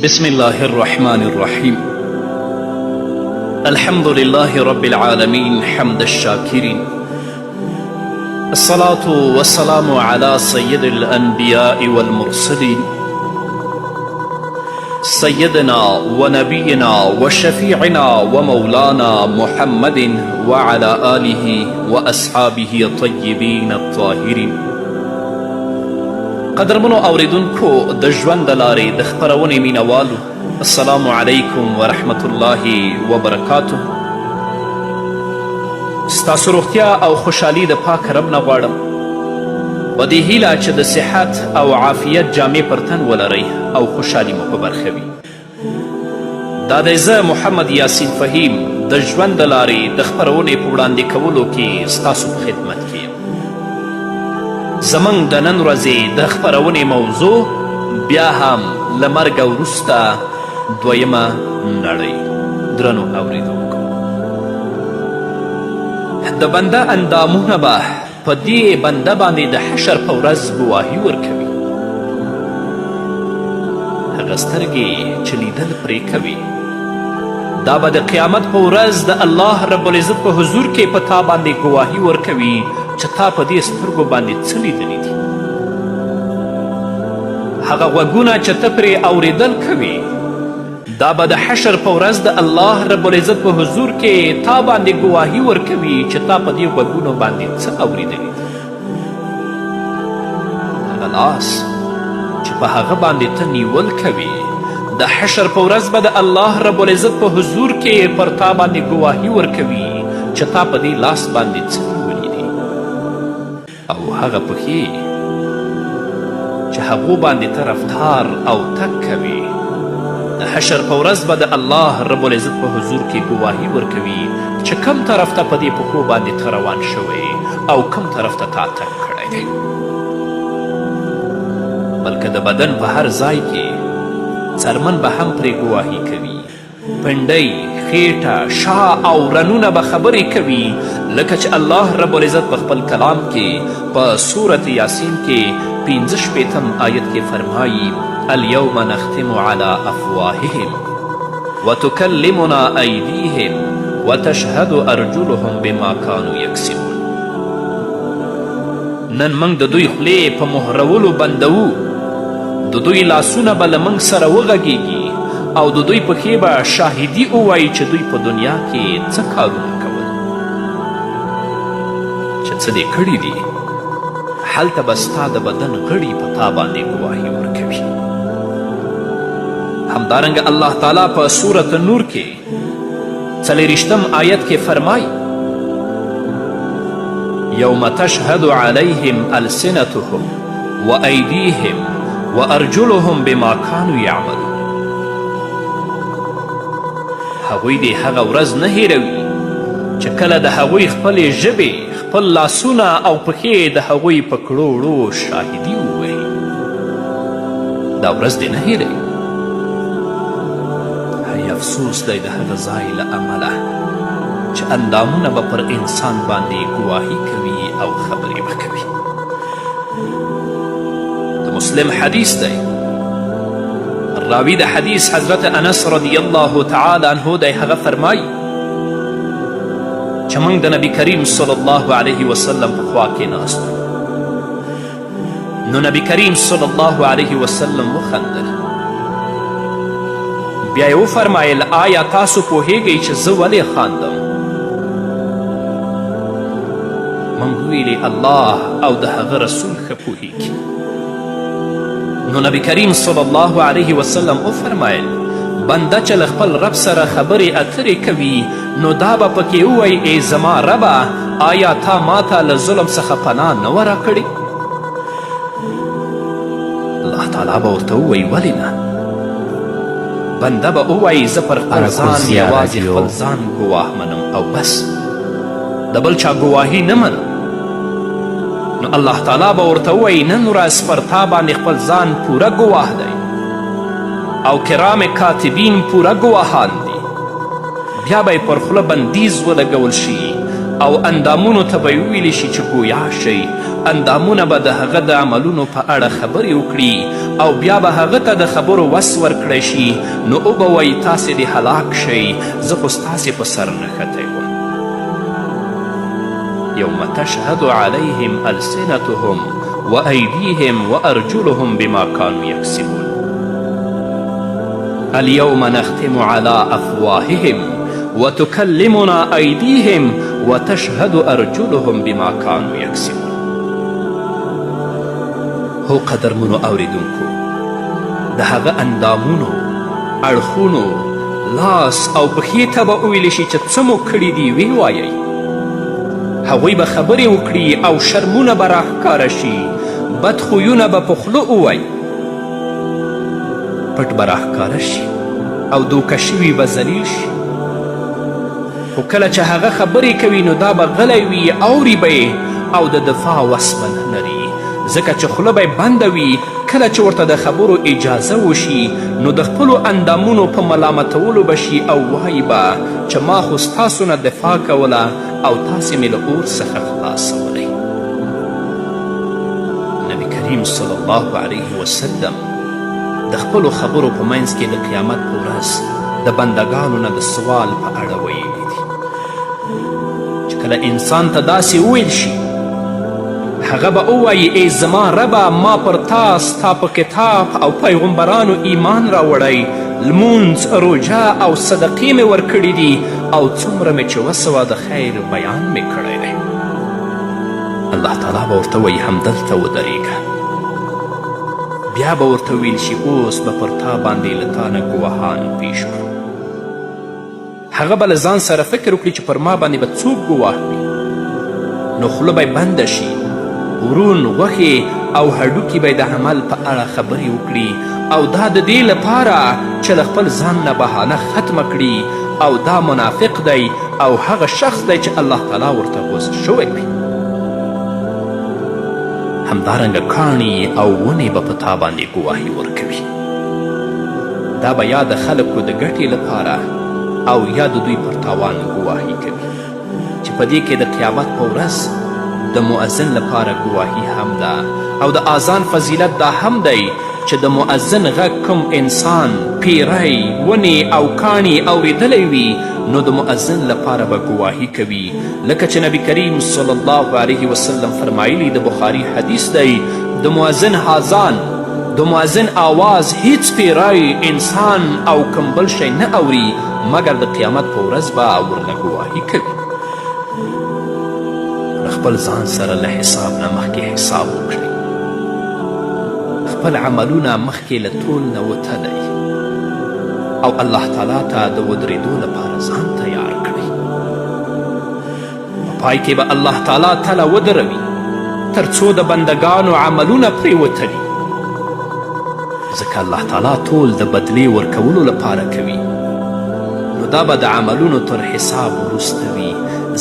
بسم الله الرحمن الرحيم. الحمد لله رب العالمين، حمد الشاكرين، الصلاة والسلام على سيد الأنبياء والمرسلين، سيدنا ونبينا وشفيعنا ومولانا محمد وعلى آله وأصحابه الطيبين الطاهرين. قدرمنو اوریدونکو، د ژوند د لارې د خپرونې مینوالو، السلام علیکم ورحمت الله وبرکاته. ستاسو روغتیا او خوشحالي د پاک رب نه غواړم، په دې هیله چې د صحت او عافیت جامې پر تن ولرئ او خوشحالي مو په برخه وي. دا دی زه محمد یاسین فهیم د ژوند د لارې د خپرونې په وړاندې کولو کې ستاسو په خدمت کې یم. زموږ د نن ورځې د خپرونې موضوع بیا هم له مرګه وروسته دویمه نړۍ. درنو اوریدونکو، د بنده اندامونه به په دې بنده باندې د حشر په ورځ ګواهي ورکوي. هغه سترګې چې لیدل پرې کوي، دا به د قیامت په ورځ د الله رب العزت په حضور کې په تا باندې ګواهي ورکوي چې تا په دې سترګو باندې څه لیدلي دي. هغه غوږونه چې ته پرې اورېدل کوي، دا به د حشر په ورځ د الله رب العزت په حضور کې تا باندې ګواهي ورکوي چې تا په دې غوږونو باندې څه اورېدلي دي. هغه لاس چې په هغه باندې ته نیول کوي، د حشر په ورځ به د الله رب العزت په حضور کې پر تا باندې ګواهي ورکوي چې تا په دې لاس باندې څه نیولي دي. او هغه پښې چې هغو باندې ته رفتار او تګ کوي، د حشر په ورځ به د الله رب العزت په حضور کې ګواهي ورکوي چې کم طرف ته په دې پښو باندې ته روان شوی او کم طرف ته تا تګ کړی دی. بلکه د بدن په هر ځای کې څرمن به هم پرې ګواهي کوي، پنډۍ، خېټه، شا او رنونه به خبرې کوي، لکه چې الله رب العزت په خپل کلام کې په سورت یاسین کې 65 آیت کې فرمایي: الیوم نختم علی افواههم وتکلمنا ایدیهم وتشهد ارجلهم بما کانوا یکسبون. نن موږ د دوی خولې په مهرولو بندوو، د دوی لاسونه به له موږ سره وغږیږي او د دوی پښې به شاهدي ووایي چې دوی په دنیا کې څه کارونه کول، چې څه دې کړي دي. هلته به ستا د بدن غړي په تا باندې ګواهي ورکوي. همدارنګه الله تعالی په سورة نور کې 24 آیت کې فرمایي: یوم تشهد علیهم السنتهم وایدیهم وارجلهم بما کانوا یعملون. هغوی دې هغه ورځ نه هېروي چې کله د هغوی خپلې ژبې، خپل لاسونه او پښې د هغوی په کړو وړو شاهدي ووهي. دا ورځ دې نه هېروي. هی افسوس دی د هغه ځای له امله چې اندامونه به پر انسان باندې ګواهي کوي او خبرې به کوي. د مسلم حدیث دی، راوی د حدیث حضرت انس رضی الله تعالی عنه دی، هغه فرمایي چې موږ د نبی کریم صلی الله علیه وسلم په خوا کې ناست، نو نبی کریم صلی الله علیه وسلم وخندل، بیا یې وفرمایل: آیا تاسو پوهیږئ چې زه ولې خاندم؟ موږ وویلې: الله او د هغه رسول ښه پوهیږي. نو نبی کریم صلی الله علیه وسلم وفرمایل: بنده چې له خپل رب سره خبرې اترې کوي، نو دا به پکې ووایي: ای زما ربه، آیا تا ماته له ظلم څخه پناه نه وه راکړې؟ الله تعالی به ورته ووایي: ولې نه؟ بنده به ووایي: زه پر خپل ځان یوازې خپل ځان ګواه منم او بس، د بل چا ګواهي نه منم. نو الله تعالی به ورته ووایي: نن ورځ پر تا باندې خپل ځان پوره ګواه دی او کرام کاتبین پوره ګواهان دي. بیا به یې پر خوله بندیز ولګول شي او اندامونو ته به یې وویل شي چې ګویا شئ. اندامونه به د هغه د عملونو په اړه خبرې وکړي او بیا به هغه ته د خبرو وس ورکړي. کړی شي، نو وبه وایي تاسې دې هلاک شئ، زه خو ستاسې په سر نښتی وم. یوم تشهد علیهم السنتهم وأیدیهم وارجلهم بما کانوا یکسبون. اليوم نختم على افواههم وتکلمنا ایدیهم وتشهد ارجلهم بما کانوا یکسبون. هو قدرمنو اوریدونکو، د هغه اندامونو، اړخونو، لاس او پښې ته به وویل شي چې څه مو کړي دي ویې وایئ. هغوی به خبرې وکړي او شرمونه به راښکاره شي، بد خویونه به په خوله ووایي، پټ به راښکاره شي او دوکه شوي به ذلیل شي. خو کله چې هغه خبرې کوي نو دا به غلی وي، اوري به یې او د دفاع وس به نه لري، ځکه چې خوله به یې بنده وي. کله چې ورته د خبرو اجازه وشي نو د خپلو اندامونو په ملامتولو به شي او وایي به چې ما خو ستاسو نه دفاع کوله او تاسې مې له اور څخه خلاصولی. نبی کریم صلی الله علیه وسلم د خپلو خبرو په منځ کې د قیامت په ورځ د بندګانو نه د سوال په اړه ویلي دي چې کله انسان ته داسې وویل شي هغه به ووایي ای زما ربه، ما پر تا، ستا په کتاب او پیغمبرانو ایمان راوړی، لمونځ، روژه او صدقې مې ورکړي دي او څومره مې چې وسه وه د خیر بیان مې کړی دی. الله تعالی به ورته وایي همدلته ودرېږه. بیا به ورته ویل شي اوس به پر تا باندې له تا نه ګواهان پیش کړو. هغه به له ځان سره فکر وکړي چې پر ما باندې به څوک ګواه وي، نو خوله به یې بنده شي، ورون، غوښې او هډوکي به یې د عمل په اړه خبرې وکړي او دا د دې لپاره چې له خپل ځان نه بهانه ختمه کړي او دا منافق دی او هغه شخص دی چې الله تعالی ورته غوسه شوی وي. همدارنګه کاڼي او ونې به په تا باندې ګواهي ورکوي. دا به یا د خلکو د ګټې لپاره او یا د دوی پر تاوان ګواهي کوي، چې په دې کې د قیامت په ورځ د مؤذن لپاره ګواهي هم ده او د آذان فضیلت دا هم دی چې د مؤذن غږ کوم انسان، پیری، ونې او کاڼي اورېدلی وي نو د مؤذن لپاره به ګواهي کوي، لکه چې نبی کریم صلی الله علیه وسلم فرمایلی، د بخاري حدیث دی، د مؤذن آذان، د مؤذن آواز هیڅ پیری، انسان او کوم بل شی نه اوري، مګر د قیامت په ورځ به ورله ګواهي کوي. له خپل ځان سره له حساب نه مخکې حساب وکړئ، خپل عملونه مخکې له تول نه وتلئ او الله تعالی ته د ودرېدو لپاره ځان تیار کړئ. په پای کې به الله تعالی تله ودروي تر څو د بندګانو عملونه پرې وتلي، ځکه الله تعالی تول د بدلې ورکولو لپاره کوي، نو دا به د عملونو تر حساب وروسته وي،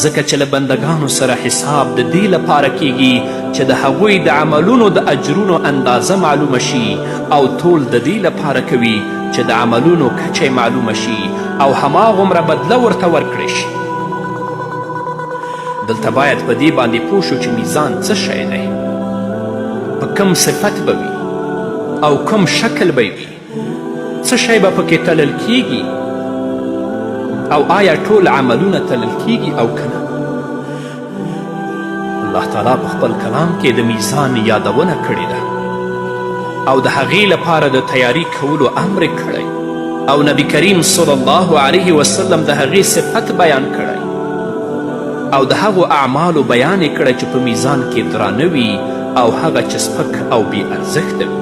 ځکه چې له بندګانو سره حساب د دې لپاره کیږي چې د هغوی د عملونو د اجرونو اندازه معلومه شي، او تول د دې لپاره کوي چې د عملونو کچه معلومه شي او هماغومره بدله ورته ورکړی شي. دلته باید په دې باندې پوه شو چې میزان څه شی دی، په کوم صفت به وي او کوم شکل به وي، څه شی به پکې تلل کیږي او آیا ټول عملونه تلل کیږي او که نه. الله تعالی په خپل کلام کې د میزان یادونه کړې ده او د هغې لپاره د تیاری کولو امر کړی او نبی کریم صلی الله علیه وسلم د هغې صفت بیان کړی او د هغو اعمالو بیان یې کړی چې په میزان کې درانه وي او هغه چې سپک او بې ارزښته وي.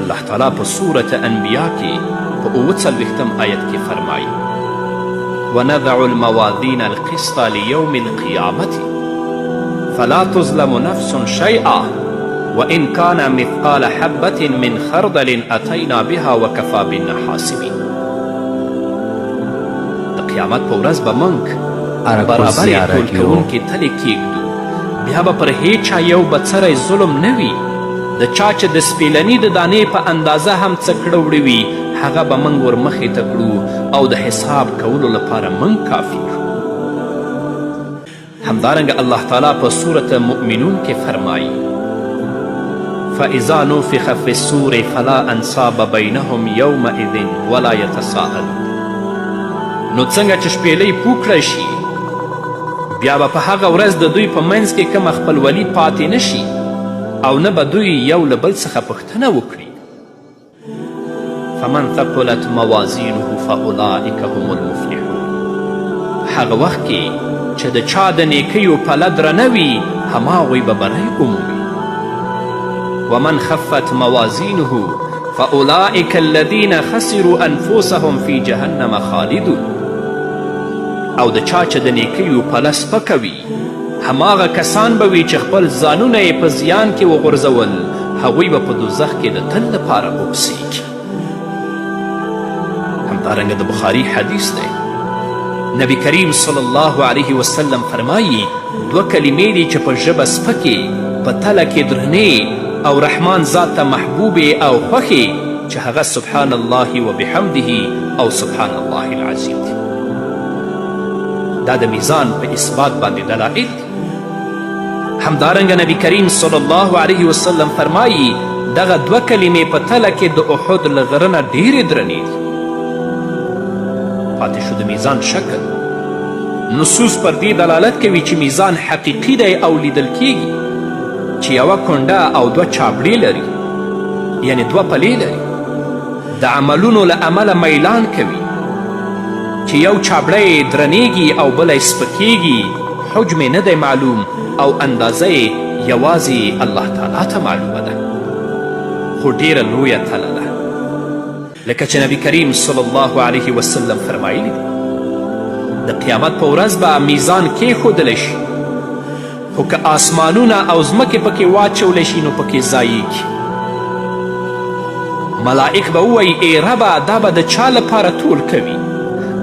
الله تعالی په سورة انبیا کې په 47 آیت کې فرمایي: ونضع الموازین القسط لیوم القیامة فلا تظلم نفس شیئا وإن كان مثقال حبة من خردل أتینا بها وکفا بنا حاسبین. د قیامت په ورځ به موږ برابرې تول کوونکې تلې کیږدو، بیا به پر هیچا یو بڅری ظلم نه وي. د چا چې د سپیلني د دانې په اندازه هم څه کړه وړي وي هغه به موږ ورمخې ته کړو او د حساب کولو لپاره موږ کافي کړو. همدارنګه الله تعالی په سورة مؤمنون کې فرمایي: فاذا نفخ في الصور فلا انصاب بینهم یومئذ ولا یتساءلون. نو څنګه چې شپېلۍ پو کړی شي، بیا به په هغه ورځ د دوی په منځ کې کومه خپلولي پاتې نه شي او نه به دوی یو له بل څخه پوښتنه وکړي. فمن ثقلت موازینه فاولئک هم المفلحون. په هغه وخت کې چې د چا د نیکیو پله درنه وي، هماغوی به بری ومومي. ومن خفت موازینه فاولئک الذین خسروا انفسهم فی جهنم خالدون. او د چا چې د نیکیو پله سپکه وي، هماغه کسان به وي چې خپل ځانونه یې په زیان کې وغورځول، هغوی به په دوزخ کې د تل لپاره اوسیږي. همدارنګه د بخاري حدیث دی، نبی کریم صلی الله علیه وسلم فرمایي: دوه کلمې دي چې په ژبه سپکې، په تله کې درنې او رحمان ذات ته محبوبې او خوښې، چې هغه سبحان الله وبحمده او سبحان الله العظیم دي. دا د میزان په اثبات باندې دلایل دي. همدارنګه نبی کریم صلی الله علیه وسلم فرمایي: دغه دوه کلمې په تله کې د احد له غره نه ډېرې درنې دي. پاتې شو د میزان شکل. نصوص پر دې دلالت کوي چې میزان حقیقي دی او لیدل کیږي، چې یوه کونډه او دوه چابړې لري، یعنې دوه پلې لري. د عملونو له امله میلان کوي، چې یو چابړی یې درنیږي او بله یې سپکیږي، حجم یې نه دی معلوم او اندازه یې یوازې الله تعالی ته معلومه ده، خو ډیره لویه تله ده. لکه چې نبی کریم صلی الله علیه وسلم فرمایلی دي، د قیامت په ورځ به میزان کیښودلی شي، خو که آسمانونه او ځمکې پکې واچولی شي نو پکې ځاییږي. ملائک به ووایي: ای ربه، دا به د چا لپاره تول کوي؟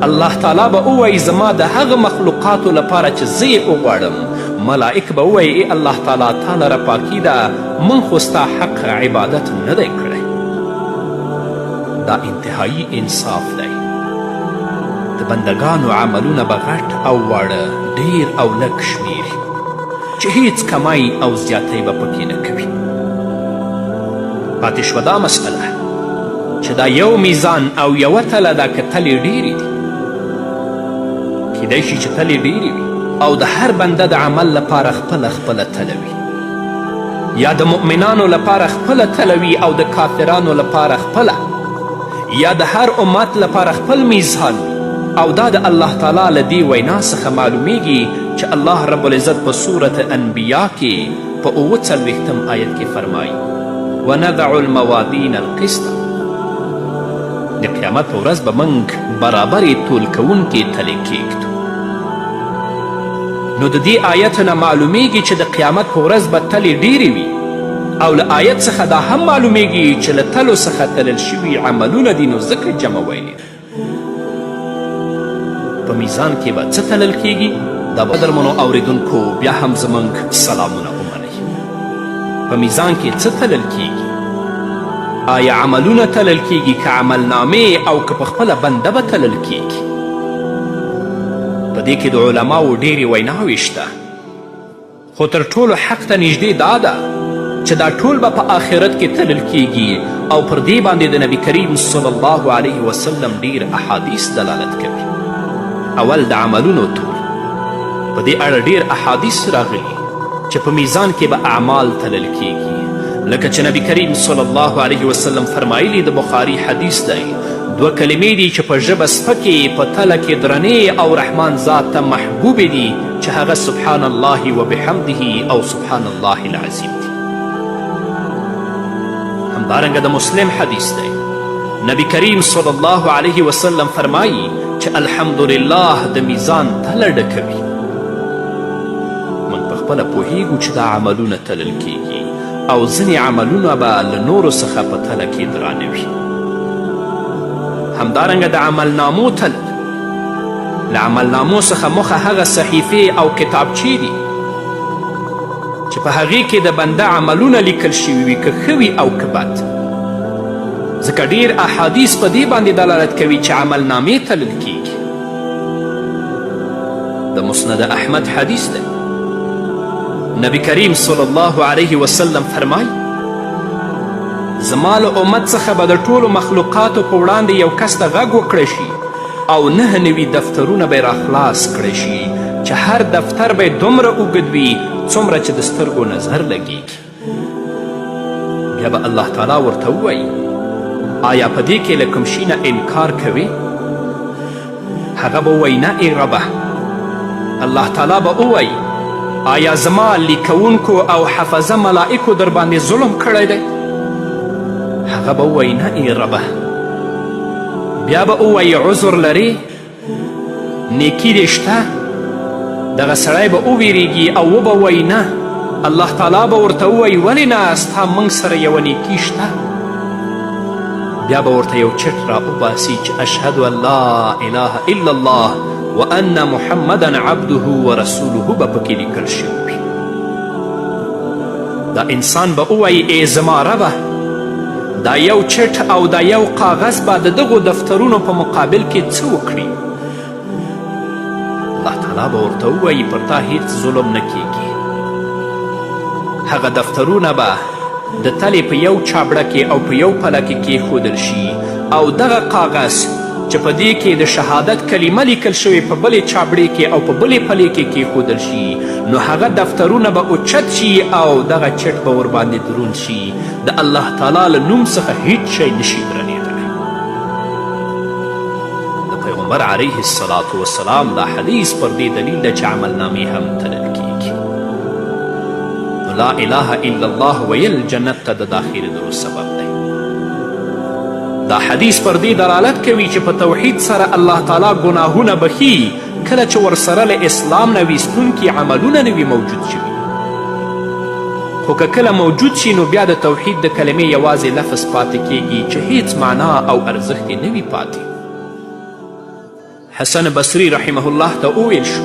الله تعالی به ووایي: زما د هغه مخلوقاتو لپاره چې زه یې وغواړم. ملائک به ووایي: ای الله تعالی، تا لره پاکي ده، موږ خو ستا حق عبادت نه دی کړی. دا انتهایی انصاف دی. د بندګانو عملونه به غټ او واړه، ډیر او لږ شمیري، چې هیڅ کمی او زیاتی به پکې نه کوي. پاتې شوه دا مسئله چې دا یو میزان او یوه تله ده که تلې ډېرې دي؟ کیدای شي چې تلې ډېرې وي او د هر بنده د عمل لپاره خپله خپله تله وي، یا د مؤمنانو لپاره خپله تله وي او د کافرانو لپاره خپله، یا د هر امت لپاره خپل میزان وي. او دا د الله تعالی له دې وینا څخه معلومیږي چې الله رب العزت په سورة انبیا کې په 47 آیت کې فرمایي: ونضع الموازین القسط. د قیامت په ورځ به موږ برابرې تول کوونکې تلې کیږدو. نو د دې آیت نه معلومیږي چې د قیامت په ورځ به تلې ډېرې وي، او له آیت څخه دا هم معلومیږي چې له تلو څخه تلل شوي عملونه دي، نو ځکه جمع ویلي. په میزان کې به څه تلل کیږي؟ دا به درمنو اوریدونکو بیا هم زموږ سلامونه ومنئ. په میزان کې څه تلل کیږي؟ آیا عملونه تلل کیږي که عملنامې، او که په خپله بنده به تلل کیږي؟ په دې کې د علماو ډېرې ویناوې شته، خو تر ټولو حق ته نږدې دا ده چې دا ټول به په آخرت کې تلل کیږي، او پر دې باندې د نبی کریم صلی الله علیه وسلم ډیر احادیث دلالت کوي. اول د عملونو تول، په دې اړه ډیر احادیث راغلي چې په میزان کې به اعمال تلل کیږي، لکه چې نبی کریم صلی الله علیه وسلم فرمایلی، د بخاري حدیث دی: دوه کلمې دي چې په ژبه سپکې، په تله کې درنې او رحمان ذات ته محبوبې دي، چې هغه سبحان الله وبحمده او سبحان الله العظیم دي. همدارنګه د مسلم حدیث دی، نبی کریم صلی الله علیه وسلم فرمایي چې الحمدلله د میزان تله ډکوي. موږ په خپله پوهیږو چې دا عملونه تلل کیږي، او ځینې عملونه به له نورو څخه په تله کې درانه وي. همدارنګه د عملنامو تلل، له عملنامو څخه موخه هغه صحیفې او کتابچې دي چې په هغې کې د بنده عملونه لیکل شوي وي، که ښه وي او که بد. ځکه ډیر احادیث په دې باندې دلالت کوي چې عملنامې تلل کیږي. د مسند احمد حدیث دی، نبی کریم صلی الله علیه وسلم فرمایي: زما له امت څخه به د ټولو مخلوقاتو په وړاندې یو کس ته غږ وکړی شي او 99 دفترونه به یې راخلاص کړی شي چې هر دفتر به یې دومره اوږد وي څومره چې د سترګو نظر لګیږي. بیا به الله تعالی ورته ووایي آیا په دې کې له کوم شي نه انکار کوې؟ هغه به ووایي نه ای ربه. الله تعالی به ووایي آیا زما لیکونکو او حفظه ملائکو در باندې ظلم کړی دی؟ هغه به ووایي نه ای ربه. بیا به ووایي عذر لرې؟ نیکی دې شته؟ دغه سړی به وویریږي او وبه وایي نه. الله تعالی به ورته ووایي ولې نه، ستا موږ سره یوه نیکي شته. بیا به ورته یو چټ را وباسي چې اشهد ان لا اله الا الله وان محمدا عبده ورسوله به پکې لیکل شوي وي. دا انسان به ووایي ای زما ربه، دا یو چټ او دا یو کاغذ به د دغو دفترونو په مقابل کې څه وکړي؟ الله تعالی به ورته ووایي پر تا هیڅ ظلم نه کیږي. هغه دفترونه به د تلې په یو چابړه کې او په یو پله کې کیښودل شي او دغه کاغذ چې په دې کې د شهادت کلمه لیکل شوې په بلې چابړې کې او په بلې پلې کې کیښودل شي، نو هغه دفترونه به اوچت شي او دغه چټ به ورباندې دروند شي. د الله تعالی له نوم څخه هیڅ شی نشي درنېدلی. د پیغمبر علیه الصلاة والسلام دا حدیث پر دې دلیل ده چې عملنامې هم تلل کیږي. نو لا اله الا الله ویل جنت ته د داخلېدلو سبب دی. دا حدیث پر دې دلالت کوي چې په توحید سره الله تعالی ګناهونه بخي کله چې ورسره له اسلام نه ویستونکي عملونه نه وي موجود شوي. خو که کله موجود شي نو بیا د توحید د کلمې یوازې لفظ پاتې کیږي چې هیڅ معنا او ارزښت یې نه وي پاتې. حسن بصري رحمه الله ته وویل شو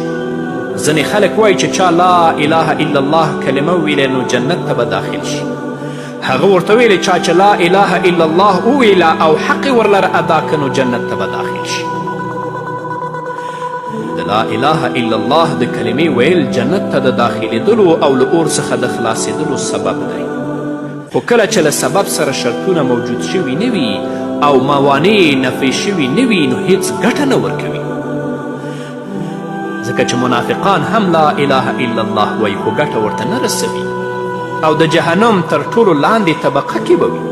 ځینې خلک وایي چې چا لا اله الا الله کلمه وویله نو جنت ته به داخل شي. هغه ورته ویلې چا چې لا اله الا الله وویله او حق یې ورلره ادا که نو جنت ته به داخل شي. د لا اله الا الله د کلمې ویل جنت ته د داخلېدلو او له اور څخه د خلاصېدلو سبب دی. خو کله چې له سبب سره شرطونه موجود شوي نه وي او موانع نفې شوي نه وي نو هیڅ ګټه نه ورکوي، ځکه چې منافقان هم لا اله الا الله وایي خو ګټه ورته نه رسوي او د جهنم تر ټولو لاندې طبقه کې به وي،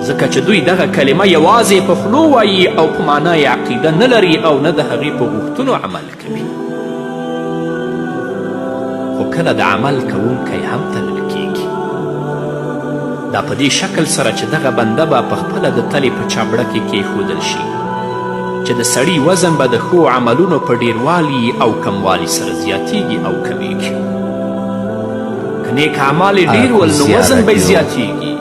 ځکه چې دوی دغه کلمه یوازې په خولو وایي او په معنا یې عقیده نه لري او نه د هغې په غوښتنو عمل کوي. خو کله د عمل کوونکی هم تلل کیږي، دا په دې شکل سره چې دغه بنده به په خپله د تلې په چابړه کې کیښودل شي چې د سړي وزن به د ښو عملونو په ډیروالي او کموالي سره زیاتیږي او کمیږي. که نیک اعمال یې ډیر ول نو وزن به یې زیاتیږي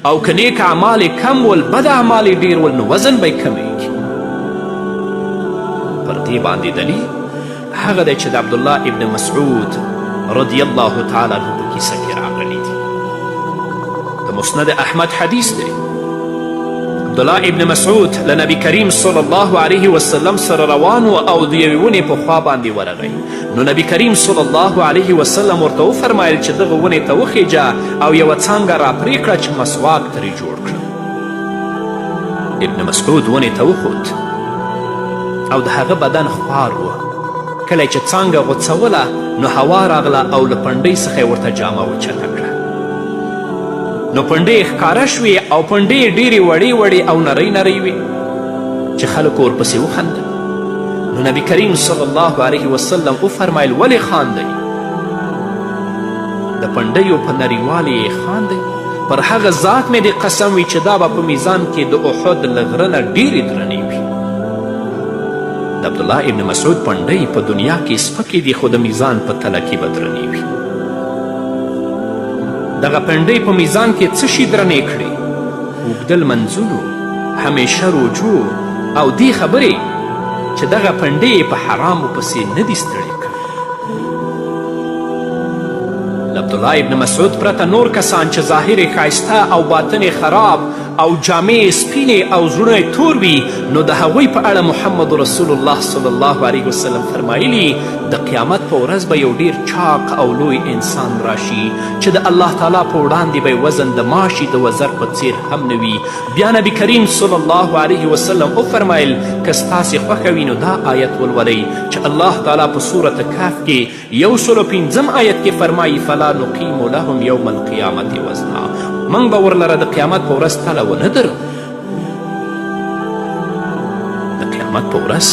او که نیک اعمال یې کم ول بد اعمال یې ډیر ول نو وزن به یې کمیږي. پر دې باندې دلیل هغه دی چې د عبدالله ابن مسعود رضی الله تعالی عنه په کیسه کې راغلی دی. د مسند احمد حدیث دی، عبدالله ابن مسعود له نبی کریم صلی الله علیه وسلم سره روان و او د یوې ونې په خوا باندې ورغی. نو نبی کریم صلی الله علیه وسلم ورته وفرمایل چې دغه ونې ته وخیجه او یوه څانګه راپرې کړه چې مسواک ترې جوړ کړم. ابن مسعود ونې ته وخوت او د هغه بدن خوار و. کله چې څانګه غوڅوله نو هوا راغله او له پنډۍ څخه یې ورته جامه اوچته کړه. نو پنډۍ یې ښکاره شوې او پنډۍ یې ډېرې وړې وړې او نرۍ نرۍ وې چې خلکو ورپسې وخندل. نو نبی کریم صلی الله علیه وسلم وفرمایل ولې خاندئ؟ د پنډیو په نریوالي یې خاندئ؟ پر هغه ذات مې دې قسم وي چې دا به په میزان کې د احد له غره نه ډېرې درنې وي. د عبدالله ابن مسعود پنډۍ په دنیا کې سپکې دي خو د میزان په تله کې به درنې وي. دغه پنډۍ په میزان کې څه شي درنې کړې؟ اوږده لمنځونو، همیشه روجو او دې خبرې چې دغه پنډې یې په حرامو پسې نه دي ستړې کړې. له عبدالله ابن مسعود پرته نور کسان چې ظاهر یې ښایسته او باطن یې خراب او جامې یې سپینې او زړونه یې تور وي، نو د هغوی په اړه محمد رسول الله صلی الله علیه وسلم فرمایلي، د قیامت په ورځ به یو ډیر چاق او لوی انسان راشي چې د الله تعالی په وړاندې به یې وزن د ماشي د وزر په څیر هم نه وي. بیا نبی کریم صلی الله علیه وسلم وفرمایل، که ستاسې خوښه وي نو دا آیت ولولئ چې الله تعالی په سورة کهف کې 105 آیت کې فرمایي، فلا نقیم لهم یوم القیامة وزنا، موږ به ورلره د قیامت په ورځ تله ونه درو. د قیامت په ورځ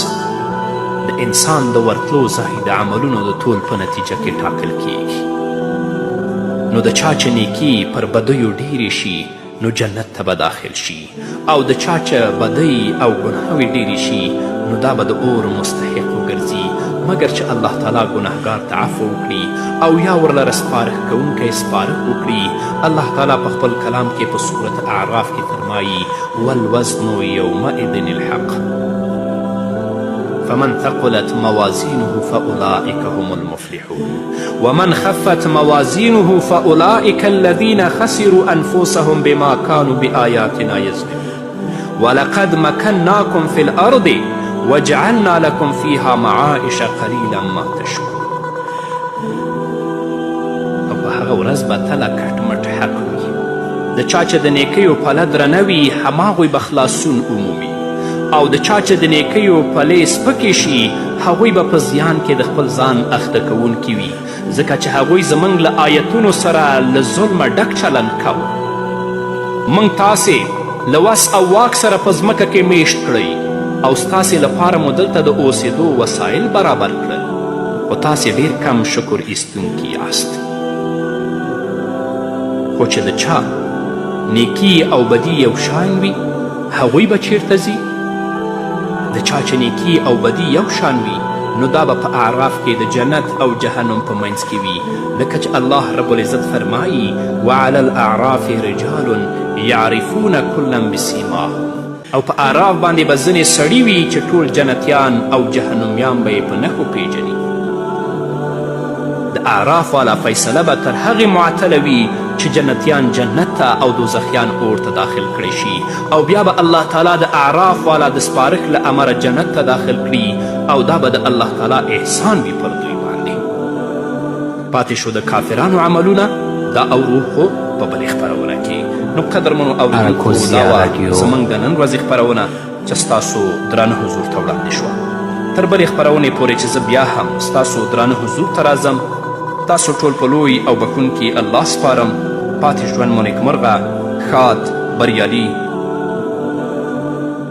د انسان د ورتلو ځای د عملونو د تول په نتیجه کې ټاکل کیږي. نو د چا چې نیکي پر بدیو ډیرې شي نو جنت ته به داخل شي، او د چا چې بدۍ او ګناهوې ډیرې شي نو دا به د اور مستحق وګرځي، مګر چې الله تعالی ګناهګار ته عفو وکړي او یا ورلره سپارښت کوونکی سپارښت وکړي. الله تعالی په خپل کلام کې په سورة اعراف کې فرمایي، والوزن یومئذ الحق فمن ثقلت موازینه فاولئک هم المفلحون ومن خفت موازینه فاولئک الذین خسروا انفسهم بما كانوا بآیاتنا یظلمون ولقد مکناکم فی الارض وجعلنا لکم فیها معایش قلیلا ما تشکرون. او په هغه ورځ به تله کټ مټ حق وي، د چا چې د نیکیو پله درنه وي هماغوی به خلاصون ومومي، او د چا چې د نیکیو پلې سپکې شي هغوی به په زیان کې د خپل ځان اخته کوونکي وي، ځکه چې هغوی زموږ له آیتونو سره له ظلمه ډک چلند کاوه. موږ تاسې له وس او واک سره په ځمکه کې میشت کړئ او ستاسې لپاره مو دلته د اوسېدو وسایل برابر کړل، خو تاسې ډیر کم شکر ایستونکي یاست. خو چې د چا نیکي او بدي یو شان وي هغوی به چیرته ځي؟ د چا چې نیکي او بدي یو شان وي نو دا به په اعراف کې د جنت او جهنم په منځ کې وي، لکه چې الله رب العزت فرمایي، وعلی الاعراف رجال یعرفون کلا بسیماهم. او په اعراف باندې به ځینې سړي وي چې ټول جنتیان او جهنمیان به یې په نښو پیژني. د اعراف والا فیصله به تر هغې معطله وي چې جنتیان جنت ته او دوزخیان اور ته داخل کړی شي، او بیا به الله تعالی د اعراف والا د سپارښت له امره جنت ته داخل کړي، او دا به د الله تعالی احسان وي پر دوی باندې. پاتې شو د کافرانو عملونه، دا اورو خو په بلې خپرونه کې. نو قدرمنو اورېدونکو، دا وه زموږ د نن ورځې خپرونه چې ستاسو درانه حضور ته وړاندې شوه. تر بلې خپرونې پورې چې زه بیا هم ستاسو درانه حضور ته راځم، تاسو ټول په لوی او بښونکي الله سپارم. پاتې ژوند مو نیکمرغه، ښاد، بریالي